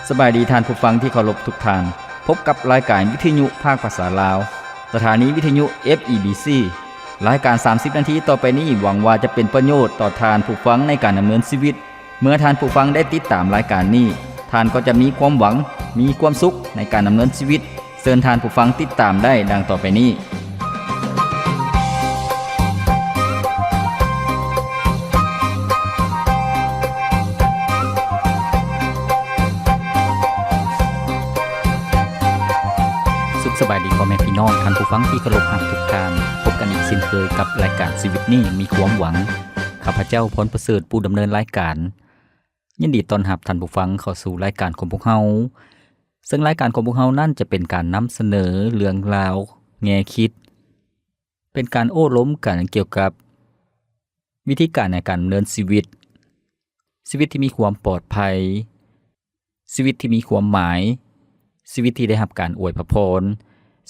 ສະບາຍດີທ່ານຜູ້ຟັງທີ່ເຄົາລົບທຸກທ່ານ. ພົບກັບລາຍການວິທະຍຸພາກພາສາລາວ, ສະຖານີວິທະຍຸ ເອັຟ ອີ ບີ ຊີ. ລາຍການສາມສິບນາທີຕໍ່ໄປນີ້ ຫວັງວ່າຈະເປັນປະໂຫຍດຕໍ່ທ່ານຜູ້ຟັງໃນການດຳເນີນຊີວິດ. ເມື່ອທ່ານຜູ້ຟັງໄດ້ຕິດຕາມລາຍການນີ້, ທ່ານກໍຈະມີຄວາມຫວັງ, ມີຄວາມສຸກໃນການດຳເນີນຊີວິດ. ເຊີນທ່ານຜູ້ຟັງຕິດຕາມໄດ້ດັ່ງຕໍ່ໄປນີ້. ສຸກສະບາຍດີພໍ່ແມ່ພີ່ນ້ອງ, ທ່ານຜູ້ຟັງທີ່ເຄົາລົບຮັກທຸກທ່ານ. ພົບກັນອີກເຊັ່ນເຄີຍກັບລາຍການຊີວິດນີ້ມີຄວາມຫວັງ. ຂ້າພະເຈົ້າ ພອນປະເສີດ, ຜູ້ດຳເນີນລາຍການ. ຍິນດີຕ້ອນຮັບທ່ານຜູ້ຟັງເຂົ້າສູ່ລາຍການຂອງພວກເຮົາ. ເຊິ່ງລາຍການຂອງພວກເຮົານັ້ນຈະເປັນການນຳສະເໜີເລື່ອງລາວ, ແງ່ຄິດ, ເປັນການໂອ້ລົມກັນກ່ຽວກັບວິທີການໃນການດຳເນີນຊີວິດ, ຊີວິດທີ່ມີຄວາມປອດໄພ, ຊີວິດທີ່ມີຄວາມໝາຍ, ຊີວິດທີ່ໄດ້ຮັບການອວຍພະພອນ,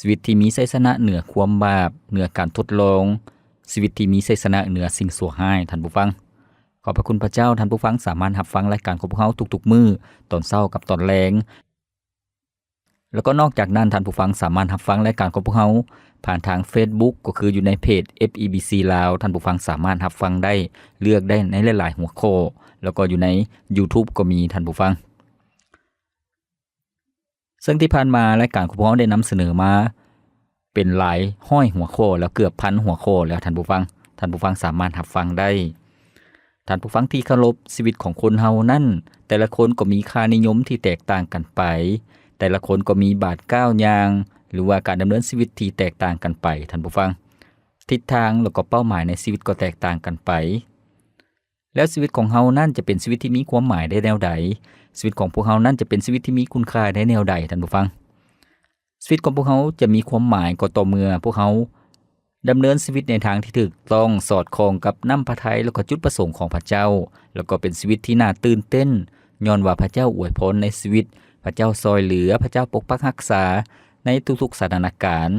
ຊີວິດທີ່ມີໄຊຊະນະເໜືອຄວາມບາບ, ເໜືອການທົດລອງ, ຊີວິດທີ່ມີໄຊຊະນະເໜືອສິ່ງຊົ່ວຮ້າຍ. ທ່ານຜູ້ຟັງ, ຂອບພະຄຸນພະເຈົ້າ, ທ່ານຜູ້ຟັງສາມາດຮັບຟັງລາຍການຂອງພວກເຮົາທຸກໆມື້, ຕອນເຊົ້າກັບຕອນແລງ. ແລ້ວກໍນອກຈາກນັ້ນ, ທ່ານຜູ້ຟັງສາມາດຮັບຟັງລາຍການຂອງພວກເຮົາຜ່ານທາງເຟສບຸກ, ກໍຄືຢູ່ໃນເພຈ ເອັຟ ອີ ບີ ຊີ ລາວ. ທ່ານຜູ້ຟັງສາມາດຮັບຟັງໄດ້, ເລືອກໄດ້ໃນຫຼາຍໆຫົວຂໍ້, ແລ້ວກໍຢູ່ໃນ YouTube ກໍມີ, ທ່ານຜູ້ຟັງ. ເຊິ່ງທີ່ຜ່ານມາລາຍການຂອງພວກເຮົາໄດ້ນຳສະເໜີມາເປັນຫຼາຍຮ້ອຍຫົວຂໍ້ແລ້ວ, ເກືອບພັນຫົວຂໍ້ແລ້ວທ່ານຜູ້ຟັງ. ທ່ານຜູ້ຟັງສາມາດຮັບຟັງໄດ້. ທ່ານຜູ້ຟັງທີ່ເຄົາລົບ, ຊີວິດຂອງຄົນເຮົານັ້ນ ແຕ່ລະຄົນກໍມີຄ່ານິຍົມທີ່ແຕກຕ່າງກັນໄປ, ແຕ່ລະຄົນກໍມີບາດກ້າວຍ່າງ ຫຼືວ່າການດຳເນີນຊີວິດທີ່ແຕກຕ່າງກັນໄປ, ທ່ານຜູ້ຟັງ. ທິດທາງ ແລ້ວກໍເປົ້າໝາຍໃນຊີວິດກໍແຕກຕ່າງກັນໄປ. ແລ້ວຊີວິດຂອງເຮົານັ້ນຈະເປັນຊີວິດທີ່ມີຄວາມໝາຍໄດ້ແນວໃດ? ຊີວິດຂອງພວກເຮົານັ້ນຈະເປັນຊີວິດທີ່ມີຄຸນຄ່າໄດ້ແນວໃດ, ທ່ານຜູ້ຟັງ? ຊີວິດຂອງພວກເຮົາຈະມີຄວາມໝາຍກໍຕໍ່ເມື່ອພວກເຮົາດຳເນີນຊີວິດໃນທາງທີ່ຖືກຕ້ອງ, ສອດຄ່ອງກັບນ້ຳພະໄທ ແລ້ວກໍຈຸດປະສົງຂອງພະເຈົ້າ, ແລ້ວກໍເປັນຊີວິດທີ່ໜ້າຕື່ນເຕັ້ນ, ຍ້ອນວ່າພະເຈົ້າອວຍພອນໃນຊີວິດ, ພະເຈົ້າຊ່ອຍເຫຼືອ, ພະເຈົ້າປົກປັກຮັກສາໃນທຸກໆສະຖານະການ.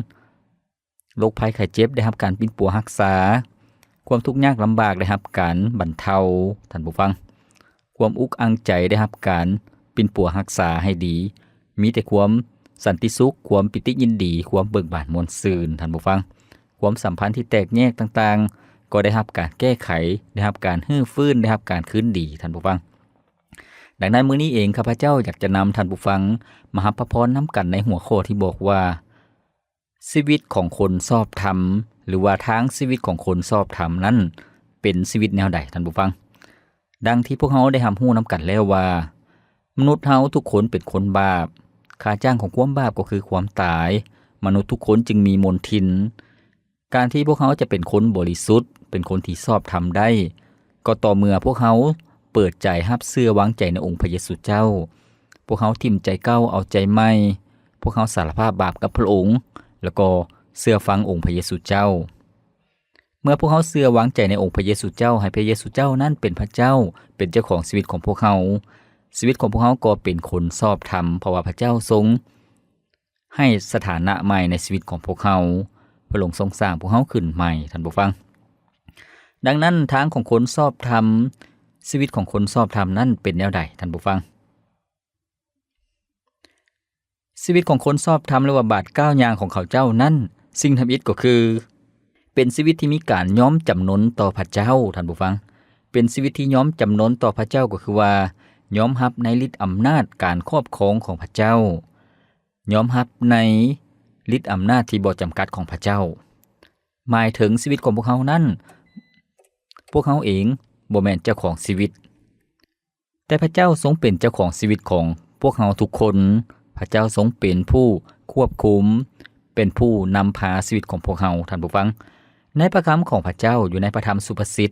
ໂລກໄພໄຂ້ເຈັບໄດ້ຮັບການປິ່ນປົວຮັກສາ, ຄວາມທຸກຍາກລຳບາກໄດ້ຮັບການບັນເທົາ, ທ່ານຜູ້ຟັງ. ຄວາມອຸກອັ່ງໃຈໄດ້ຮັບການປິ່ນປົວຮັກສາໃຫ້ດີ, ມີແຕ່ຄວາມສັນຕິສຸກ, ຄວາມປີຕິຍິນດີ, ຄວາມເບີກບານມ່ວນຊື່ນ, ທ່ານຜູ້ຟັງ. ຄວາມສຳພັນທີ່ແຕກແຍກຕ່າງໆ ກໍໄດ້ຮັບການແກ້ໄຂ, ໄດ້ຮັບການຮື້ຟື້ນ, ໄດ້ຮັບການຄືນດີ, ທ່ານຜູ້ຟັງ. ດັ່ງນັ້ນ, ມື້ນີ້ເອງ ຂ້າພະເຈົ້າຢາກຈະນຳທ່ານຜູ້ຟັງມາຮັບພະພອນນຳກັນໃນຫົວຂໍ້ທີ່ບອກວ່າ ຊີວິດຂອງຄົນຊອບທຳ ຫຼືວ່າທາງຊີວິດຂອງຄົນຊອບທຳນັ້ນເປັນຊີວິດແນວໃດ, ທ່ານຜູ້ຟັງ? ດັ່ງທີ່ພວກເຮົາໄດ້ຮັບຮູ້ນຳກັນແລ້ວວ່າ ມະນຸດເຮົາທຸກຄົນເປັນຄົນບາບ, ຄ່າຈ້າງຂອງຄວາມບາບກໍຄືຄວາມຕາຍ. ມະນຸດທຸກຄົນຈຶ່ງມີມົນທິນ. ການທີ່ພວກເຮົາຈະເປັນຄົນບໍລິສຸດ, ເປັນຄົນທີ່ຊອບທຳໄດ້, ກໍຕໍ່ເມື່ອພວກເຮົາເປີດໃຈຮັບເຊື່ອວາງໃຈໃນອົງພະເຢຊູເຈົ້າ. ພວກເຮົາຖິ້ມໃຈເກົ່າເອົາໃຈໃໝ່, ພວກເຮົາສາລະພາບບາບກັບພະອົງ ແລ້ວກໍເຊື່ອຟັງອົງພະເຢຊູເຈົ້າ. ເມື່ອພວກເຮົາເຊື່ອວາງໃຈໃນອົງພະເຢຊູເຈົ້າ, ໃຫ້ພະເຢຊູເຈົ້ານັ້ນເປັນພະເຈົ້າ, ເປັນເຈົ້າຂອງຊີວິດຂອງພວກເຮົາ, ຊີວິດຂອງພວກເຮົາກໍເປັນຄົນຊອບທຳ, ເພາະວ່າພະເຈົ້າຊົງ ໃຫ້ສະຖານະໃໝ່ໃນຊີວິດຂອງພວກເຮົາ. ພະອົງຊົງສ້າງພວກເຮົາຂຶ້ນໃໝ່, ທ່ານຜູ້ຟັງ. ດັ່ງນັ້ນ, ທາງຂອງຄົນຊອບທຳ, ຊີວິດຂອງຄົນຊອບທຳນັ້ນເປັນແນວໃດ, ທ່ານຜູ້ຟັງ? ຊີວິດຂອງຄົນຊອບທຳ ຫຼືວ່າບາດກ້າວຍ່າງຂອງເຂົາເຈົ້ານັ້ນ, ສິ່ງທຳອິດກໍຄື ເປັນຊີວິດທີ່ມີການຍອມຈຳນົນຕໍ່ພະເຈົ້າ, ທ່ານຜູ້ຟັງ. ເປັນຊີວິດທີ່ຍອມຈຳນົນຕໍ່ພະເຈົ້າ ກໍຄືວ່າ ຍອມຮັບໃນລິດອຳນາດການຄອບຄອງຂອງພະເຈົ້າ. ຍອມຮັບໃນລິດອຳນາດທີ່ບໍ່ຈຳກັດຂອງພະເຈົ້າ. ໝາຍເຖິງຊີວິດຂອງພວກເຮົານັ້ນ, ພວກເຮົາເອງບໍ່ແມ່ນເຈົ້າຂອງຊີວິດ, ແຕ່ພະເຈົ້າຊົງເປັນເຈົ້າຂອງຊີວິດຂອງພວກເຮົາທຸກຄົນ. ພະເຈົ້າຊົງເປັນຜູ້ຄວບຄຸມ, ເປັນຜູ້ນຳພາຊີວິດຂອງພວກເຮົາ, ທ່ານຜູ້ຟັງ. ໃນພະຄຳຂອງພະເຈົ້າ ຢູ່ໃນພະທຳສຸພາສິດ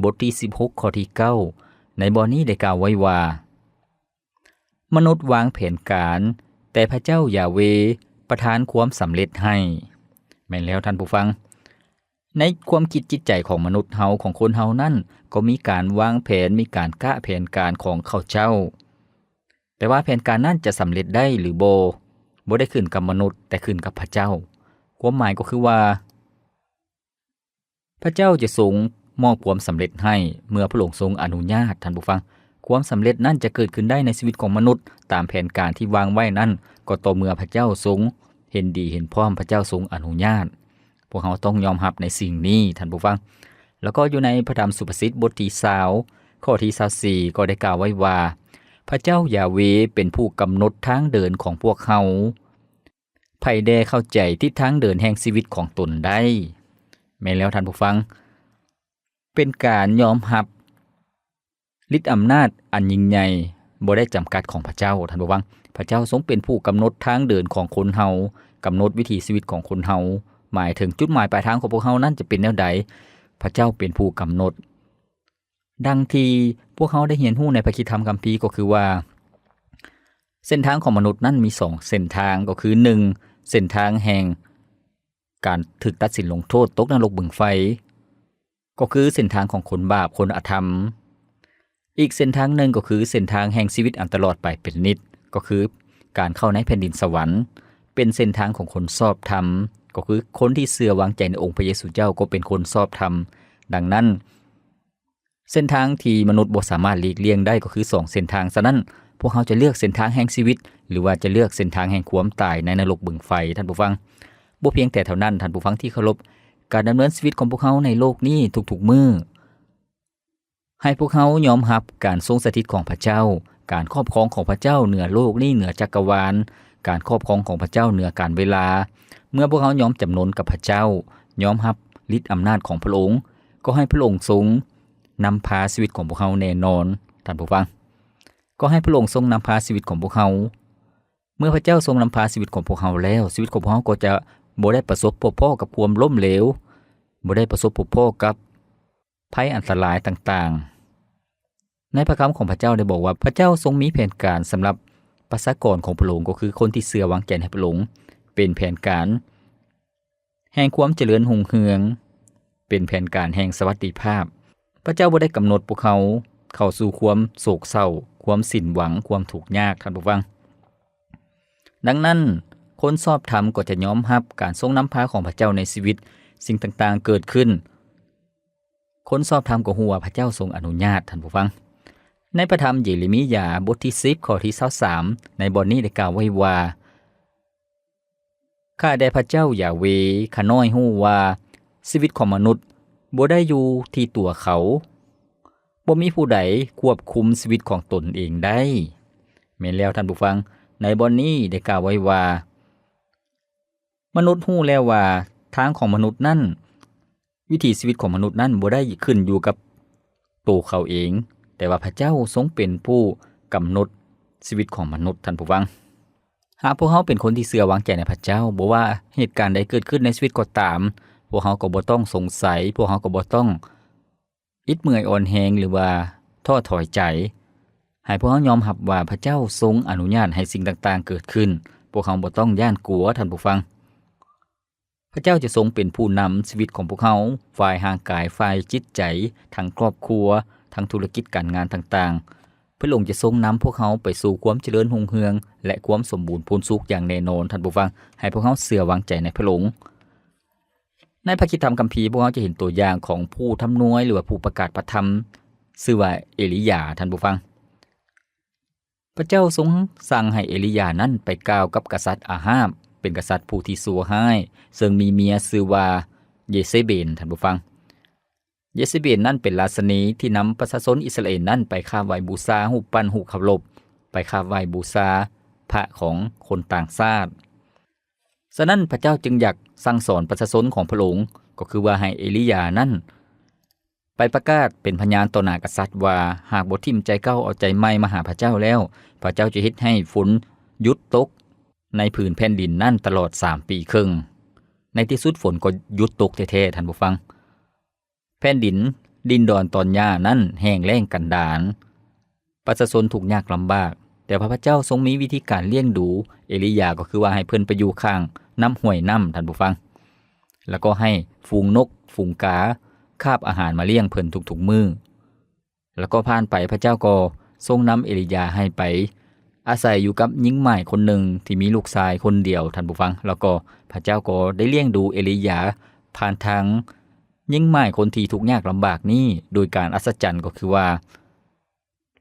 ບົດທີສິບຫົກ ຂໍ້ທີເກົ້າ ໃນບ່ອນນີ້ໄດ້ກ່າວໄວ້ວ່າ ມະນຸດວາງແຜນການ, ແຕ່ພະເຈົ້າຢາເວປະທານຄວາມສຳເລັດໃຫ້. ແມ່ນແລ້ວທ່ານຜູ້ຟັງ, ໃນຄວາມຄິດຈິດໃຈຂອງມະນຸດເຮົາ, ຂອງຄົນເຮົານັ້ນ ກໍມີການວາງແຜນ, ມີການກະແຜນການຂອງເຂົາເຈົ້າ. ແຕ່ວ່າແຜນການນັ້ນຈະສຳເລັດໄດ້ຫຼືບໍ່, ບໍ່ໄດ້ຂຶ້ນກັບມະນຸດ, ແຕ່ຂຶ້ນກັບພະເຈົ້າ. ຄວາມໝາຍກໍຄືວ່າ ພະເຈົ້າຈະຊົງມອບຄວາມສຳເລັດໃຫ້ ເມື່ອພະອົງຊົງອະນຸຍາດ, ທ່ານຜູ້ຟັງ. ຄວາມສຳເລັດນັ້ນຈະເກີດຂຶ້ນໄດ້ໃນຊີວິດຂອງມະນຸດຕາມແຜນການທີ່ວາງໄວ້ນັ້ນ ກໍຕໍ່ເມື່ອພະເຈົ້າຊົງເຫັນດີເຫັນພ້ອມ, ພະເຈົ້າຊົງອະນຸຍາດ. ພວກເຮົາຕ້ອງຍອມຮັບໃນສິ່ງນີ້, ທ່ານຜູ້ຟັງ. ແລ້ວກໍຢູ່ໃນພະທຳສຸພາສິດບົດທີຊາວ ຂໍ້ທີຊາວສີ່ ກໍໄດ້ກ່າວໄວ້ວ່າ, ພະເຈົ້າຢາເວເປັນຜູ້ກຳນົດທາງເດີນຂອງພວກເຮົາ. ໃຜແດ່ເຂົ້າໃຈທິດທາງເດີນແຫ່ງຊີວິດຂອງຕົນໄດ້? ແມ່ນແລ້ວທ່ານຜູ້ຟັງ, ເປັນການຍອມຮັບລິດອຳນາດອັນຍິ່ງໃຫຍ່ບໍ່ໄດ້ຈຳກັດຂອງພະເຈົ້າ, ທ່ານຜູ້ຟັງ. ພະເຈົ້າຊົງເປັນຜູ້ກຳນົດທາງເດີນຂອງຄົນເຮົາ, ກຳນົດວິຖີຊີວິດຂອງຄົນເຮົາ, ໝາຍເຖິງຈຸດໝາຍປາຍທາງຂອງພວກເຮົານັ້ນຈະເປັນແນວໃດ, ພະເຈົ້າເປັນຜູ້ກຳນົດ. ດັ່ງທີ່ພວກເຮົາໄດ້ຮຽນຮູ້ໃນພະຄຣິສຕະທຳຄຳພີ ກໍຄືວ່າ ເສັ້ນທາງຂອງມະນຸດນັ້ນມີສອງເສັ້ນທາງ, ກໍຄື ໜຶ່ງ ເສັ້ນທາງແຫ່ງການຖືກຕັດສິນລົງໂທດຕົກນະລົກບຶງໄຟ, ກໍຄືເສັ້ນທາງຂອງຄົນບາບ, ຄົນອະທຳ. ອີກເສັ້ນທາງໜຶ່ງກໍຄືເສັ້ນທາງແຫ່ງຊີວິດອັນຕະຫຼອດໄປເປັນນິດ, ກໍຄືການເຂົ້າໃນແຜ່ນດິນສະຫວັນ, ເປັນເສັ້ນທາງຂອງຄົນຊອບທຳ, ກໍຄືຄົນທີ່ເຊື່ອວາງໃຈໃນອົງພະເຢຊູເຈົ້າກໍເປັນຄົນຊອບທຳ. ດັ່ງນັ້ນ, ເສັ້ນທາງທີ່ມະນຸດບໍ່ສາມາດຫຼີກລ່ຽງໄດ້ກໍຄືສອງເສັ້ນທາງ. ສະນັ້ນ, ພວກເຮົາຈະເລືອກເສັ້ນທາງແຫ່ງຊີວິດ ຫຼືວ່າຈະເລືອກເສັ້ນທາງແຫ່ງຄວາມຕາຍໃນນະລົກບຶງໄຟ, ທ່ານຜູ້ຟັງ. ບໍ່ພຽງແຕ່ເທົ່ານັ້ນ, ທ່ານຜູ້ຟັງທີ່ເຄົາລົບ, ການດຳເນີນຊີວິດຂອງພວກເຮົາໃນໂລກນີ້ທຸກໆມື້ ໃຫ້ພວກເຮົາຍອມຮັບການຊົງສະຖິດຂອງພະເຈົ້າ, ການຄອບຄອງຂອງພະເຈົ້າເໜືອໂລກນີ້, ເໜືອຈັກກະວານ, ການຄອບຄອງຂອງພະເຈົ້າເໜືອການເວລາ. ເມື່ອພວກເຮົາຍອມຈຳນົນກັບພະເຈົ້າ, ຍອມຮັບລິດອຳນາດຂອງພະອົງ, ກໍໃຫ້ພະອົງຊົງນຳພາຊີວິດຂອງພວກເຮົາແນ່ນອນ, ທ່ານຜູ້ຟັງ. ກໍໃຫ້ພະອົງຊົງນຳພາຊີວິດຂອງພວກເຮົາ. ເມື່ອພະເຈົ້າຊົງນຳພາຊີວິດຂອງພວກເຮົາແລ້ວ, ຊີວິດຂອງພວກເຮົາກໍຈະບໍ່ໄດ້ປະສົບພົບພໍ້ກັບຄວາມລົ້ມເຫຼວ, ບໍ່ໄດ້ປະສົບພົບພໍ້ກັບໄພອັນຕະລາຍຕ່າງໆ. ໃນພະຄຳຂອງພະເຈົ້າໄດ້ບອກວ່າ, ພະເຈົ້າຊົງມີແຜນການສຳລັບປະຊາກອນຂອງພະອົງ, ກໍຄືຄົນທີ່ເຊື່ອວາງໃຈໃນພະອົງ, ເປັນແຜນການ ແຫ່ງຄວາມຈະເລີນຮຸ່ງເຮືອງ, ເປັນແຜນການແຫ່ງສະຫວັດດີພາບ. ພະເຈົ້າບໍ່ໄດ້ກຳນົດພວກເຮົາເຂົ້າສູ່ຄວາມໂສກເສົ້າ, ຄວາມສິ້ນຫວັງ, ຄວາມທຸກຍາກ, ທ່ານຜູ້ຟັງ. ດັ່ງນັ້ນ, ຄົນຊອບທຳກໍຈະຍອມຮັບການຊົງນຳພາຂອງພະເຈົ້າໃນຊີວິດ. ສິ່ງຕ່າງໆເກີດຂຶ້ນ, ຄົນຊອບທຳກໍຮູ້ວ່າພະເຈົ້າຊົງອະນຸຍາດ, ທ່ານຜູ້ຟັງ. ໃນພະທຳເຢເຣມີຢາ ບົດທີສິບ ຂໍ້ທີຊາວສາມ ໃນບ່ອນນີ້ໄດ້ກ່າວໄວ້ວ່າ, ຂ້າແດ່ພະເຈົ້າຢາເວ, ຂ້ານ້ອຍຮູ້ວ່າຊີວິດຂອງມະນຸດບໍ່ໄດ້ຢູ່ທີ່ຕົວເຂົາ, ບໍ່ມີຜູ້ໃດຄວບຄຸມຊີວິດຂອງຕົນເອງໄດ້. ແມ່ນແລ້ວທ່ານຜູ້ຟັງ, ໃນບ່ອນນີ້ໄດ້ກ່າວໄວ້ວ່າ ມະນຸດຮູ້ແລ້ວວ່າທາງຂອງມະນຸດນັ້ນ, ວິຖີຊີວິດຂອງມະນຸດນັ້ນບໍ່ໄດ້ຂຶ້ນຢູ່ກັບໂຕເຂົາເອງ, ແຕ່ວ່າພະເຈົ້າຊົງເປັນຜູ້ກຳນົດຊີວິດຂອງມະນຸດ, ທ່ານຜູ້ຟັງ. ຫາກພວກເຮົາເປັນຄົນທີ່ເຊື່ອວາງໃຈໃນພະເຈົ້າ, ບໍ່ວ່າເຫດການໃດເກີດຂຶ້ນໃນຊີວິດກໍຕາມ, ພວກເຮົາກໍບໍ່ຕ້ອງສົງໄສ, ພວກເຮົາກໍບໍ່ຕ້ອງອິດເມື່ອຍອ່ອນແຮງ ຫຼືວ່າທໍ້ຖອຍໃຈ. ໃຫ້ພວກເຮົາຍອມຮັບວ່າພະເຈົ້າຊົງອະນຸຍາດໃຫ້ສິ່ງຕ່າງໆເກີດຂຶ້ນ. ພວກເຮົາບໍ່ຕ້ອງຢ້ານກົວ, ທ່ານຜູ້ຟັງ. ພະເຈົ້າຈະຊົງເປັນຜູ້ນຳຊີວິດຂອງພວກເຮົາ, ຝ່າຍຮ່າງກາຍ, ຝ່າຍຈິດໃຈ, ທັງຄອບຄົວ, ທັງທຸລະກິດການງານຕ່າງໆ. ພະອົງຈະຊົງນຳພວກເຮົາໄປສູ່ຄວາມຈະເລີນຮຸ່ງເຮືອງ ແລະ ຄວາມສົມບູນພູນສຸກຢ່າງແນ່ນອນ, ທ່ານຜູ້ຟັງ. ໃຫ້ພວກເຮົາເຊື່ອວາງໃຈໃນພະອົງ. ໃນພະຄຣິສຕະທຳຄຳພີ ພວກເຮົາຈະເຫັນຕົວຢ່າງຂອງຜູ້ທຳນວຍ ຫຼືວ່າຜູ້ປະກາດພະທຳ ຊື່ວ່າເອລີຢາ, ທ່ານຜູ້ຟັງ. ພະເຈົ້າຊົງສັ່ງໃຫ້ເອລີຢານັ້ນໄປກ່າວກັບກະສັດອາຮາບ, ເປັນກະສັດຜູ້ທີ່ຊົ່ວຮ້າຍ, ເຊິ່ງມີເມຍຊື່ວ່າເຢເຊເບນ, ທ່ານຜູ້ຟັງ. ເຢເຊເບນນັ້ນເປັນລາຊະນີທີ່ນຳປະຊາຊົນອິດສະຣາເອນນັ້ນໄປຄາບໄຫວ້ບູຊາຮູບປັ້ນຮູບເຄົາລົບ, ໄປຄາບໄຫວ້ບູຊາພະຂອງຄົນຕ່າງຊາດ. ສະນັ້ນ ພະເຈົ້າຈຶ່ງຢາກສັ່ງສອນປະຊາຊົນຂອງພະອົງ, ກໍຄືວ່າໃຫ້ເອລີຢານັ້ນ ໄປປະກາດເປັນພະຍານຕໍ່ໜ້າກະສັດວ່າ, ຫາກບໍ່ຖິ້ມໃຈເກົ່າເອົາໃຈໃໝ່ມາຫາພະເຈົ້າແລ້ວ, ພະເຈົ້າຈະເຮັດໃຫ້ຝົນຢຸດຕົກໃນຜືນແຜ່ນດິນນັ້ນຕະຫຼອດສາມປີເຄິ່ງ. ໃນທີ່ສຸດຝົນກໍຢຸດຕົກແທ້ໆ, ທ່ານຜູ້ຟັງ. ແຜ່ນດິນດິນດອນຕອນຫຍ້ານັ້ນແຫ້ງແລ້ງກັນດານ, ປະຊາຊົນທຸກຍາກລຳບາກ, ແຕ່ວ່າພະເຈົ້າຊົງມີວິທີການລ້ຽງດູເອລີຢາ, ກໍຄືວ່າໃຫ້ເພິ່ນໄປຢູ່ຂ້າງນ້ຳຫ້ວຍນ້ຳ, ທ່ານຜູ້ຟັງ, ແລ້ວກໍໃຫ້ຝູງນົກຝູງກາຄາບອາຫານມາລ້ຽງເພິ່ນທຸກໆມື້. ແລ້ວກໍຜ່ານໄປ, ພະເຈົ້າກໍຊົງນຳເອລີຢາໃຫ້ໄປອາໄສຢູ່ກັບຍິງໝ້າຍຄົນໜຶ່ງທີ່ມີລູກຊາຍຄົນດຽວ, ທ່ານຜູ້ຟັງ. ແລ້ວກໍພະເຈົ້າກໍໄດ້ລ້ຽງດູເອລີຢາຜ່ານທາງຍິງໝ້າຍຄົນທີ່ທຸກຍາກລຳບາກນີ້ໂດຍການອັດສະຈັນ, ກໍຄືວ່າ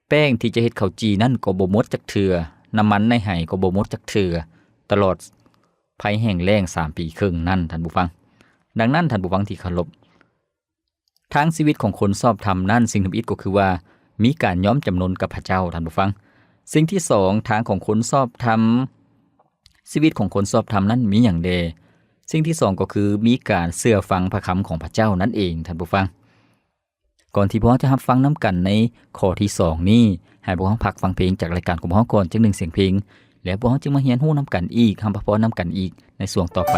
ແປ້ງທີ່ຈະເຮັດເຂົ້າຈີ່ນັ້ນກໍບໍ່ໝົດຈັກເທື່ອ, ນ້ຳມັນໃນໄຫກໍບໍ່ໝົດຈັກເທື່ອ, ຕະຫຼອດໄພແຫ້ງແລ້ງສາມປີເຄິ່ງນັ້ນ, ທ່ານຜູ້ຟັງ. ດັ່ງນັ້ນ, ທ່ານຜູ້ຟັງທີ່ເຄົາລົບ, ທາງຊີວິດຂອງຄົນຊອບທຳນັ້ນ, ສິ່ງທຳອິດກໍຄືວ່າ ມີການຍອມຈຳນົນກັບພະເຈົ້າ, ທ່ານຜູ້ຟັງ. ສິ່ງທີສອງ, ທາງຂອງຄົນຊອບທຳ, ຊີວິດຂອງຄົນຊອບທຳນັ້ນມີຫຍັງແດ່? ສິ່ງທີສອງກໍຄື ມີການເຊື່ອຟັງພະຄຳຂອງພະເຈົ້ານັ້ນເອງ, ທ່ານຜູ້ຟັງ. ກ່ອນທີ່ພວກເຮົາຈະຮັບຟັງນຳກັນໃນຂໍ້ທີສອງນີ້, ໃຫ້ພວກເຮົາພັກຟັງເພງຈາກລາຍການຂອງພວກເຮົາກ່ອນຈັກໜຶ່ງສຽງເພງ, ແລ້ວພວກເຮົາຈຶ່ງມາຮຽນຮູ້ນຳກັນອີກ, ຮ່ຳພະພອນນຳກັນອີກໃນຊ່ວງຕໍ່ໄປ.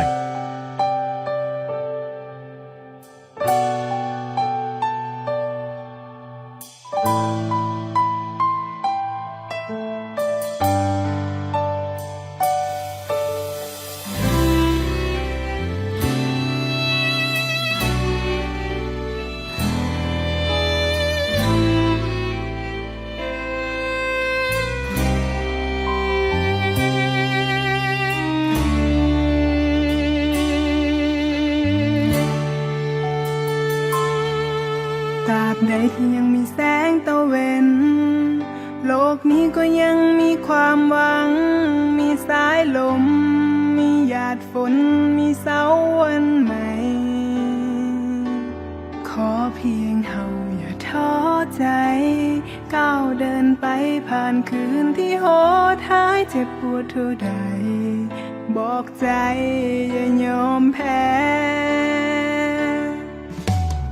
ຕາບໃດທີ່ຍັງມີແສງຕາເວັນ, ໂລກນີ້ກໍຍັງມີຄວາມຫວັງ, ມີສາຍລົມ, ມີຫຍາດຝົນ, ມີເຊົ້າວັນໃໝ່. ຂໍພຽງເຮົາຢ່າທໍ້ໃຈ, ກ້າວເດີນໄປຜ່ານຄືນທີ່ໂຫດຮ້າຍເຈັບປວດເທົ່າໃດ, ບອກໃຈຢ່າຍອມແພ້.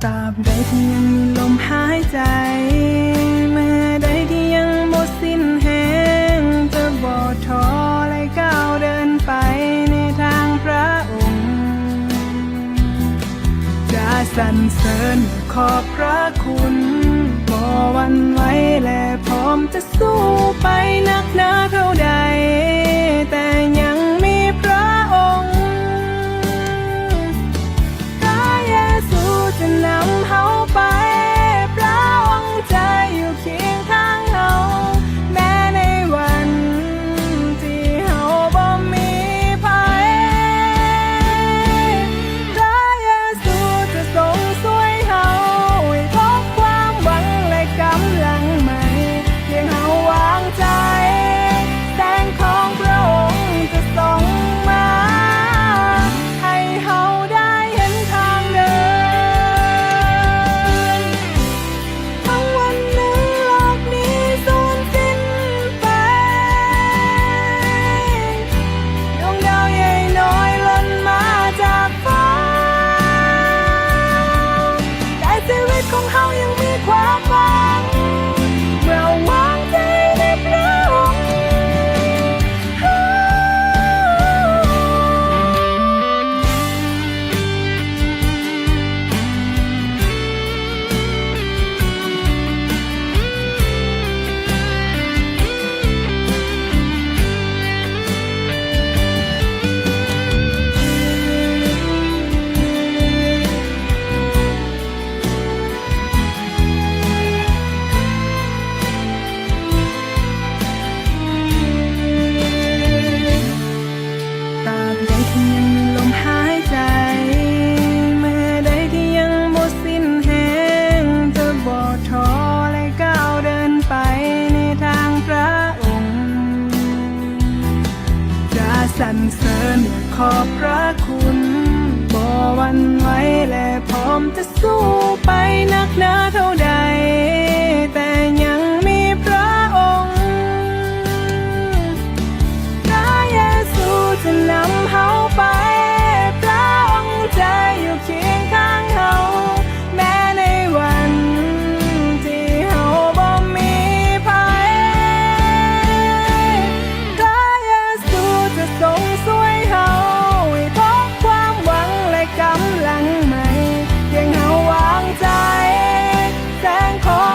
ຕາບໃດທີ່ຍັງມີລົມຫາຍໃຈ, ເມື່ອໃດທີ່ຍັງບໍ່ສິ້ນແຮງ, ຈະບໍ່ທໍ້ ແລະ ກ້າວເດີນໄປໃນທາງພຣະອົງ. ຈະສັນເສີນ ແລະ ຂອບພຣະຄຸນ, ບໍ່ຫວັ່ນໄຫວ ແລະ ພ້ອມຈະ ສູ້ໄປໜັກໜາເທົ່າໃດ, ແຕ່ຍັງມີພຣະອົງ. ພຣະເຢຊູຈະນຳເຮົາໄປ, ພຣະອົງຈະຢູ່ຄຽງຂ້າງເຮົາ, ແມ້ໃນວັນທີ່ເຮົາບໍ່ມີໃຜ. ພຣະເຢຊູຈະຊົງຊ່ວຍເຮົາໃຫ້ພົບຄວາມຫວັງ ແລະ ກຳລັງໃໝ່. ພຽງເຮົາວາງໃຈ, ແສງຂອງພຣະອົງຈະສ່ອງມາ, ໃຫ້ເຮົາໄດ້ເຫັນທາງເດີນ. ທັງວັນໜຶ່ງໂລກນີ້ສູນສິ້ນໄປ, ດວງດາວໃຫຍ່ນ້ອຍຫຼົ່ນມາຈາກຟ້າ, ແຕ່ຊີວິດຂອງເຮົາຍັງມີຄວາມຫວັງ ເມື່ອວາງໃຈໃນພຣະອົງ. ຕາບໃດທີ່ຍັງມີລົມຫາຍໃຈ, ເມື່ອໃດທີ່ຍັງບໍ່ສິ້ນແຮງ, ຈະບໍ່ທໍ້ ແລະ ກ້າວເດີນໄປໃນທາງພຣະອົງ. ຈະສັນເສີນ ແລະ ຂອບພຣະຄຸນ, ບໍ່ຫວັ່ນໄຫວ ແລະ ພ້ອມຈະ ສູ້ໄປໜັກໜາເທົ່າໃດ, ແຕ່ຍັງມີພຣະອົງ. ພຣະເຢຊູຈະນຳເຮົາໄປ, ພຣະອົງຈະຢູ່ຄຽງຂ້າງເຮົາ, ແມ້ໃນວັນທີ່ເຮົາບໍ່ມີໃຜ. ພຣະເຢຊູຈະຊົງຊ່ວຍເຮົາໃຫ້ພົບຄວາມຫວັງ ແລະ ກຳລັງໃໝ່. ພຽງເຮົາວາງໃຈ, ແສງຂອງ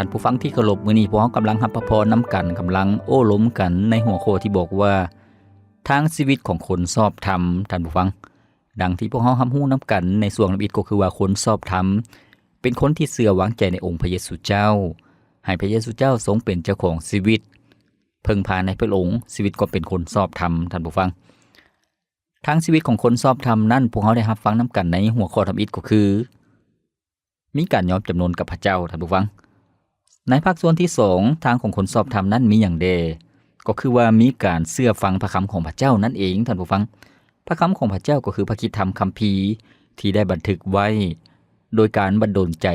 ທ່ານຜູ້ຟັງທີ່ເຄົາລົບ, ມື້ນີ້ພວກເຮົາກຳລັງຮັບພະພອນນຳກັນ, ກຳລັງໂອ້ລົມກັນໃນຫົວຂໍ້ທີ່ບອກວ່າ ທາງຊີວິດຂອງຄົນຊອບທຳ. ທ່ານຜູ້ຟັງ, ດັ່ງທີ່ພວກເຮົາຮັບຮູ້ນຳກັນໃນຊ່ວງທຳອິດກໍຄືວ່າ ຄົນຊອບທຳເປັນຄົນທີ່ເຊື່ອວາງໃຈໃນອົງພະເຢຊູເຈົ້າ, ໃຫ້ພະເຢຊູເຈົ້າຊົງເປັນເຈົ້າຂອງຊີວິດ, ເພິ່ງພາໃນພະອົງ, ຊີວິດກໍເປັນຄົນຊອບທຳ. ທ່ານຜູ້ຟັງ, ທາງຊີວິດຂອງຄົນຊອບທຳນັ້ນ ພວກເຮົາໄດ້ຮັບຟັງນຳກັນໃນຫົວຂໍ້ທຳອິດກໍຄື ມີການຍອມຈຳນົນກັບພະເຈົ້າ. ທ່ານຜູ້ຟັງ, ໃນພາກສ່ວນທີສອງ ທາງຂອງຄົນຊອບທຳນັ້ນມີຫຍັງແດ່? ກໍຄືວ່າມີການເຊື່ອຟັງພະຄຳຂອງພະເຈົ້ານັ້ນເອງ. ທ່ານຜູ້ຟັງ, ພະຄຳຂອງພະເຈົ້າກໍຄືພະຄຣິສຕະທຳຄຳພີທີ່ໄດ້ບັນທຶກໄວ້ໂດຍການບັນດົນໃຈ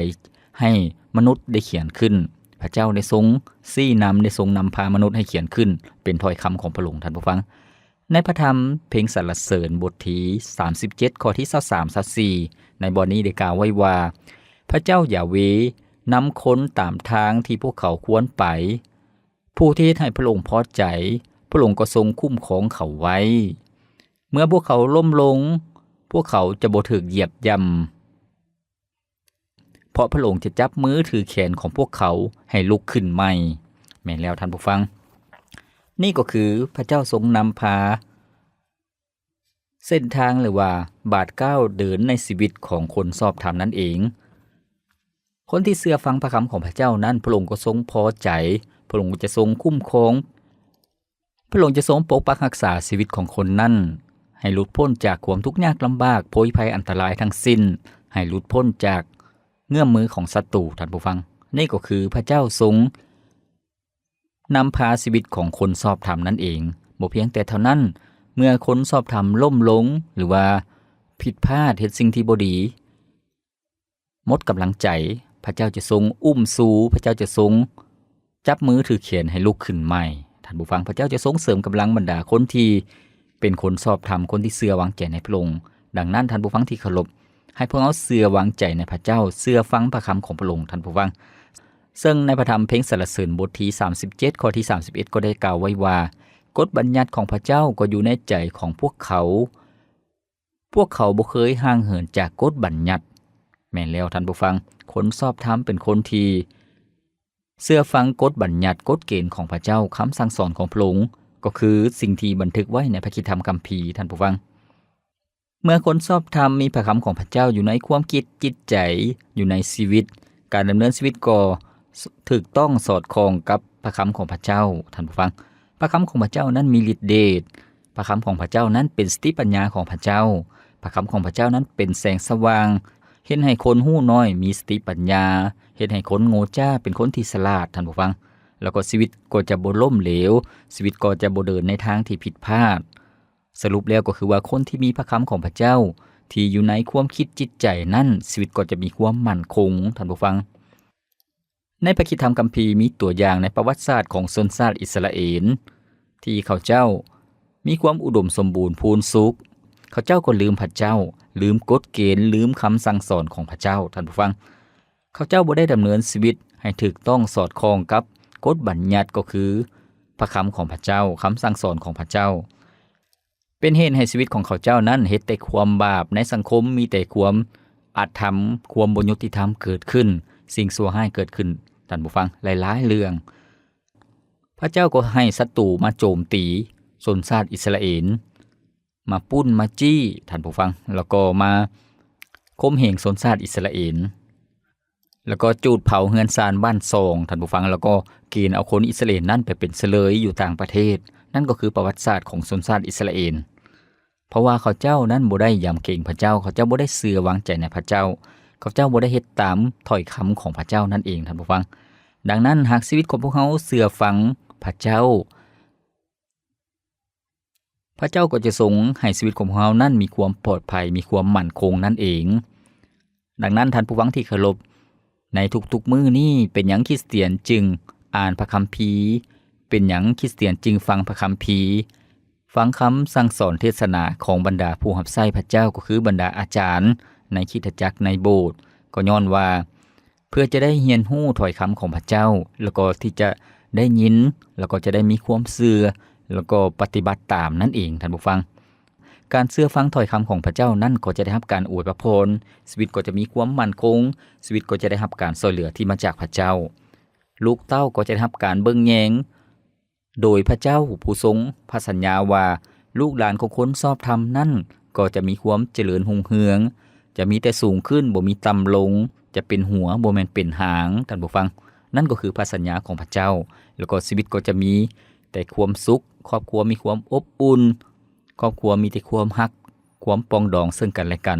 ໃຫ້ມະນຸດໄດ້ຂຽນຂຶ້ນ. ພະເຈົ້າໄດ້ຊົງຊີ້ນຳ, ໄດ້ຊົງນຳພາມະນຸດໃຫ້ຂຽນຂຶ້ນເປັນຖ້ອຍຄຳຂອງພະອົງ. ທ່ານຜູ້ຟັງ, ໃນພະທຳເພງສັນລະເສີນບົດທີສາມສິບເຈັດ ຂໍ້ທີຊາວສາມ ຊາວສີ່ ໃນບ່ອນນີ້ໄດ້ກ່າວໄວ້ວ່າ ພະເຈົ້າຢາເວນຳຄົນຕາມທາງທີ່ພວກເຂົາຄວນໄປ, ຜູ້ທີ່ເຮັດໃຫ້ພະອົງພໍໃຈ, ພະອົງກໍຊົງຄຸ້ມຄອງເຂົາໄວ້. ເມື່ອພວກເຂົາລົ້ມລົງ, ພວກເຂົາຈະບໍ່ຖືກຢຽບຢ່ຳ, ເພາະພະອົງຈະຈັບມືຖືແຂນຂອງພວກເຂົາໃຫ້ລຸກຂຶ້ນໃໝ່. ແມ່ນແລ້ວທ່ານຜູ້ຟັງ, ນີ້ກໍຄືພະເຈົ້າຊົງນຳພາເສັ້ນທາງ ຫຼືວ່າບາດກ້າວເດີນໃນຊີວິດຂອງຄົນຊອບທຳນັ້ນເອງ. ຄົນທີ່ເຊື່ອຟັງພະຄຳຂອງພະເຈົ້ານັ້ນ, ພະອົງກໍຊົງພໍໃຈ, ພະອົງຈະຊົງຄຸ້ມຄອງ, ພະອົງຈະຊົງປົກປັກຮັກສາຊີວິດຂອງຄົນນັ້ນ ໃຫ້ຫຼຸດພົ້ນຈາກຄວາມທຸກຍາກລຳບາກ, ໂພຍໄພ, ອັນຕະລາຍທັງສິ້ນ, ໃຫ້ຫຼຸດພົ້ນຈາກເງື້ອມມືຂອງສັດຕູ. ທ່ານຜູ້ຟັງ, ນີ້ກໍຄືພະເຈົ້າຊົງນຳພາຊີວິດຂອງຄົນຊອບທຳນັ້ນເອງ. ບໍ່ພຽງແຕ່ເທົ່ານັ້ນ, ເມື່ອຄົນຊອບທຳລົ້ມລົງ ຫຼືວ່າຜິດພາດ, ເຮັດສິ່ງທີ່ບໍ່ດີ, ໝົດກຳລັງໃຈ, ພະເຈົ້າຈະຊົງອຸ້ມຊູ, ພະເຈົ້າຈະຊົງຈັບມືຖືແຂນໃຫ້ລຸກຂຶ້ນໃໝ່. ທ່ານຜູ້ຟັງ, ພະເຈົ້າຈະຊົງເສີມກຳລັງບັນດາຄົນທີ່ເປັນຄົນຊອບທຳ, ຄົນທີ່ເຊື່ອວາງໃຈໃນພະອົງ. ດັ່ງນັ້ນ, ທ່ານຜູ້ຟັງທີ່ເຄົາລົບ, ໃຫ້ພວກເຮົາເຊື່ອວາງໃຈໃນພະເຈົ້າ, ເຊື່ອຟັງພະຄຳຂອງພະອົງ. ທ່ານຜູ້ຟັງ, ເຊິ່ງໃນພະທຳເພງສັນລະເສີນບົດທີສາມສິບເຈັດ ຂໍ້ທີສາມສິບເອັດ ກໍໄດ້ກ່າວໄວ້ວ່າ, ກົດບັນຍັດຂອງພະເຈົ້າກໍຢູ່ໃນໃຈຂອງພວກເຂົາ, ພວກເຂົາບໍ່ເຄີຍຫ່າງເຫີນຈາກກົດບັນຍັດ. ແມ່ນແລ້ວທ່ານຜູ້ຟັງ, ຄົນຊອບທຳເປັນຄົນທີ່ເຊື່ອຟັງກົດບັນຍັດ, ກົດເກນຂອງພະເຈົ້າ, ຄຳສັ່ງສອນຂອງພະອົງ, ກໍຄືສິ່ງທີ່ບັນທຶກໄວ້ໃນພະຄຣິສຕະທຳຄຳພີ. ທ່ານຜູ້ຟັງ, ເມື່ອຄົນຊອບທຳມີພະຄຳຂອງພະເຈົ້າຢູ່ໃນຄວາມຄິດຈິດໃຈ, ຢູ່ໃນຊີວິດ, ການດຳເນີນຊີວິດກໍ ສ- ຖືກຕ້ອງສອດຄ່ອງກັບພະຄຳຂອງພະເຈົ້າ. ທ່ານຜູ້ຟັງ, ພະຄຳຂອງພະເຈົ້ານັ້ນມີລິດເດດ. ພະຄຳຂອງພະເຈົ້ານັ້ນເປັນສະຕິປັນຍາຂອງພະເຈົ້າ. ພະຄຳຂອງພະເຈົ້ານັ້ນເປັນແສງສະຫວ່າງ, ເຮັດໃຫ້ຄົນຮູ້ນ້ອຍມີສະຕິປັນຍາ, ເຮັດໃຫ້ຄົນໂງ່ຈ້າເປັນຄົນທີ່ສະຫຼາດ. ທ່ານຜູ້ຟັງ, ແລ້ວກໍຊີວິດກໍຈະບໍ່ລົ້ມເຫຼວ, ຊີວິດກໍຈະບໍ່ເດີນໃນທາງທີ່ຜິດພາດ. ສະຫຼຸບແລ້ວກໍຄືວ່າ ຄົນທີ່ມີພະຄຳຂອງພະເຈົ້າທີ່ຢູ່ໃນຄວາມຄິດຈິດໃຈນັ້ນ, ຊີວິດກໍຈະມີຄວາມໝັ້ນຄົງ. ທ່ານຜູ້ຟັງ, ໃນພະຄຣິສຕະທຳຄຳພີມີຕົວຢ່າງໃນປະຫວັດສາດຂອງຊົນຊາດອິດສະຣາເອນ ທີ່ເຂົາເຈົ້າມີຄວາມອຸດົມສົມບູນພູນສຸກ. ເຂົາເຈົ້າກໍລືມພະເຈົ້າ, ລືມກົດເກນ, ລືມຄຳສັ່ງສອນຂອງພະເຈົ້າ. ທ່ານຜູ້ຟັງ, ເຂົາເຈົ້າບໍ່ໄດ້ດຳເນີນຊີວິດໃຫ້ຖືກຕ້ອງສອດຄ່ອງກັບກົດບັນຍັດ, ກໍຄືພະຄຳຂອງພະເຈົ້າ, ຄຳສັ່ງສອນຂອງພະເຈົ້າ. ເປັນເຫດໃຫ້ຊີວິດຂອງເຂົາເຈົ້ານັ້ນເຮັດແຕ່ຄວາມບາບ, ໃນສັງຄົມມີແຕ່ຄວາມອະທຳ, ຄວາມບໍ່ຍຸຕິທຳເກີດຂຶ້ນ, ສິ່ງຊົ່ວຮ້າຍເກີດຂຶ້ນ. ທ່ານຜູ້ຟັງ, ຫຼາຍໆເລື່ອງ. ພະເຈົ້າກໍໃຫ້ສັດຕູມາໂຈມຕີຊົນຊາດອິດສະຣາເອນ, ມາປຸ້ນມາຈີ້, ທ່ານຜູ້ຟັງ, ແລ້ວກໍມາຂົ່ມເຫງຊົນຊາດອິດສະຣາເອນ. ແລ້ວກໍຈູດເຜົາເຮືອນຊານບ້ານຊ່ອງ, ທ່ານຜູ້ຟັງ, ແລ້ວກໍເກນເອົາຄົນອິດສະຣາເອນນັ້ນໄປເປັນສະເລີຍຢູ່ຕ່າງປະເທດ. ນັ້ນກໍຄືປະຫວັດສາດຂອງຊົນຊາດອິດສະຣາເອນ. ເພາະວ່າເຂົາເຈົ້ານັ້ນບໍ່ໄດ້ຢຳເກງພະເຈົ້າ, ເຂົາເຈົ້າບໍ່ໄດ້ເຊື່ອວາງໃຈໃນພະເຈົ້າ, ເຂົາເຈົ້າບໍ່ໄດ້ເຮັດຕາມຖ້ອຍຄຳຂອງພະເຈົ້ານັ້ນເອງ, ທ່ານຜູ້ຟັງ. ດັ່ງນັ້ນ, ຫາກຊີວິດຂອງພວກເຮົາເຊື່ອຟັງພະເຈົ້າ, ພະເຈົ້າກໍຈະຊົງໃຫ້ຊີວິດຂອງພວກເຮົານັ້ນມີຄວາມປອດໄພ, ມີຄວາມໝັ້ນຄົງນັ້ນເອງ. ດັ່ງນັ້ນ, ທ່ານຜູ້ຟັງທີ່ເຄົາລົບ, ໃນທຸກໆມື້ນີ້, ເປັນຫຍັງຄຣິສຕຽນຈຶ່ງອ່ານພະຄຳພີ? ເປັນຫຍັງຄຣິສຕຽນຈຶ່ງຟັງພະຄຳພີ? ຟັງຄຳສັ່ງສອນເທດສະໜາຂອງບັນດາຜູ້ຮັບໃຊ້ພະເຈົ້າ, ກໍຄືບັນດາອາຈານໃນຄຣິສຕະຈັກ, ໃນໂບດ, ກໍຍ້ອນວ່າ ເພື່ອຈະໄດ້ຮຽນຮູ້ຖ້ອຍຄຳຂອງພະເຈົ້າ, ແລ້ວກໍທີ່ຈະໄດ້ຍິນ, ແລ້ວກໍຈະໄດ້ມີຄວາມເຊື່ອ, ແລ້ວກໍປະຕິບັດຕາມນັ້ນເອງ, ທ່ານຜູ້ຟັງ. ການເຊື່ອຟັງຖ້ອຍຄຳຂອງພະເຈົ້ານັ້ນກໍຈະໄດ້ຮັບການອວຍພະພອນ, ຊີວິດກໍຈະມີຄວາມໝັ້ນຄົງ, ຊີວິດກໍຈະໄດ້ຮັບການຊ່ວຍເຫຼືອທີ່ມາຈາກພະເຈົ້າ. ລູກເຕົ້າກໍຈະໄດ້ຮັບການເບິ່ງແຍງໂດຍພະເຈົ້າຜູ້ຊົງພະສັນຍາວ່າ ລູກຫຼານຂອງຄົນຊອບທຳນັ້ນກໍຈະມີຄວາມຈະເລີນຮຸ່ງເຮືອງ, ຈະມີແຕ່ສູງຂຶ້ນ ບໍ່ມີຕ່ຳລົງ, ຈະເປັນຫົວ ບໍ່ແມ່ນເປັນຫາງ. ທ່ານຜູ້ຟັງ, ນັ້ນກໍຄືພະສັນຍາຂອງພະເຈົ້າ. ແລ້ວກໍຊີວິດກໍຈະມີແຕ່ຄວາມສຸກ, ຄອບຄົວມີຄວາມອົບອຸ່ນ, ຄອບຄົວມີແຕ່ຄວາມຮັກ, ຄວາມປອງດອງເຊິ່ງກັນແລະກັນ,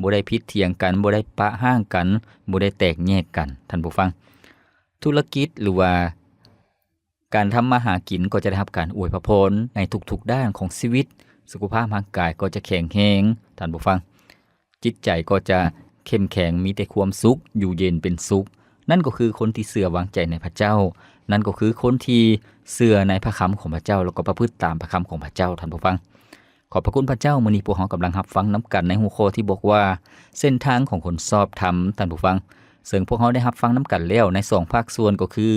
ບໍ່ໄດ້ຜິດຖຽງກັນ, ບໍ່ໄດ້ປະຮ້າງກັນ, ບໍ່ໄດ້ແຕກແຍກກັນ. ທ່ານຜູ້ຟັງ, ທຸລະກິດ ຫຼືວ່າ ການທຳມາຫາກິນກໍຈະໄດ້ຮັບການອວຍພະພອນໃນທຸກໆດ້ານຂອງຊີວິດ, ສຸຂະພາບຮ່າງກາຍກໍຈະແຂງແຮງ, ທ່ານຜູ້ຟັງ, ຈິດໃຈກໍຈະເຂັ້ມແຂງ, ມີແຕ່ຄວາມສຸກ, ຢູ່ເຢັນເປັນສຸກ. ນັ້ນກໍຄືຄົນທີ່ເຊື່ອວາງໃຈໃນພະເຈົ້າ, ນັ້ນກໍຄືຄົນທີ່ເຊື່ອໃນພະຄຳຂອງພະເຈົ້າ ແລ້ວກໍປະພຶດຕາມພະຄຳຂອງພະເຈົ້າ, ທ່ານຜູ້ຟັງ. ຂອບພະຄຸນພະເຈົ້າ, ມື້ນີ້ພວກເຮົາກຳລັງຮັບຟັງນຳກັນໃນຫົວຂໍ້ທີ່ບອກວ່າ ເສັ້ນທາງຂອງຄົນຊອບທຳ, ທ່ານຜູ້ຟັງ, ເຊິ່ງພວກເຮົາໄດ້ຮັບຟັງນຳກັນແລ້ວໃນສອງພາກສ່ວນ ກໍຄື